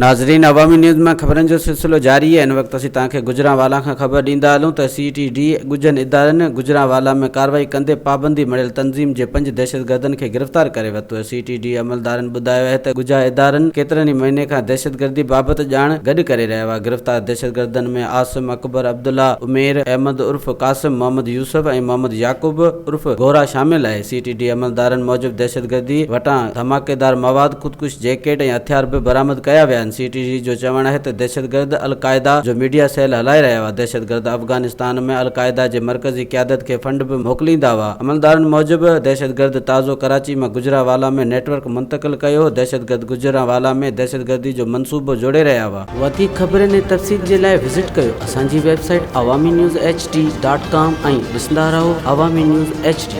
ناظرين عوامي نيوز مان خبرن جو سلسلو جاري آهي هن وقت اسين توهان کي گجرانوالا کان خبر ڏيندا هلون ته سي ٽي ڊي ڳجهن ادارن گجرانوالا ۾ ڪارروائي ڪندي پابندي مڙهيل تنظيم جي پنج دهشتگردن کي گرفتار ڪري ورتو آهي سي ٽي ڊي عملدارن ٻڌايو آهي ته ڳجها ادارن ڪيترن ئي مهيني کان دهشتگردي بابت ڄاڻ گڏ ڪري رهيا هئا گرفتار دهشتگردن ۾ عاصم اڪبر عبدالله عمير احمد عرف قاسم محمد يوسف ۽ محمد يعقوب عرف گورا شامل آهي سي ٽي ڊي عملدارن موجب دهشتگردي وٽان ڌماڪيدار مواد خودڪش جيڪيٽ ۽ هٿيار به برآمد ڪيا ويا آهن. سي ٽي ڊي جو چوڻ آهي ته دهشتگرد القاعده جو ميڊيا سيل هلائي رهيا هئا، دهشتگرد افغانستان ۾ القاعده جي مرڪزي قيادت کي فنڊ به موڪليندا هئا. عملدارن موجب دهشتگرد تازو ڪراچي مان گجرانوالا ۾ نيٽ ورڪ منتقل ڪيو هو، دهشتگرد گجرانوالا ۾ دهشتگردي جو منصوبو جوڙي رهيا هئا. وڌيڪ خبرن ۽ تفصيل جي لاء وزٽ ڪيو اسان جي website Awami news H D dot com ۽ ڏسندا رهو عوامي نيوز ايڇ ڊي.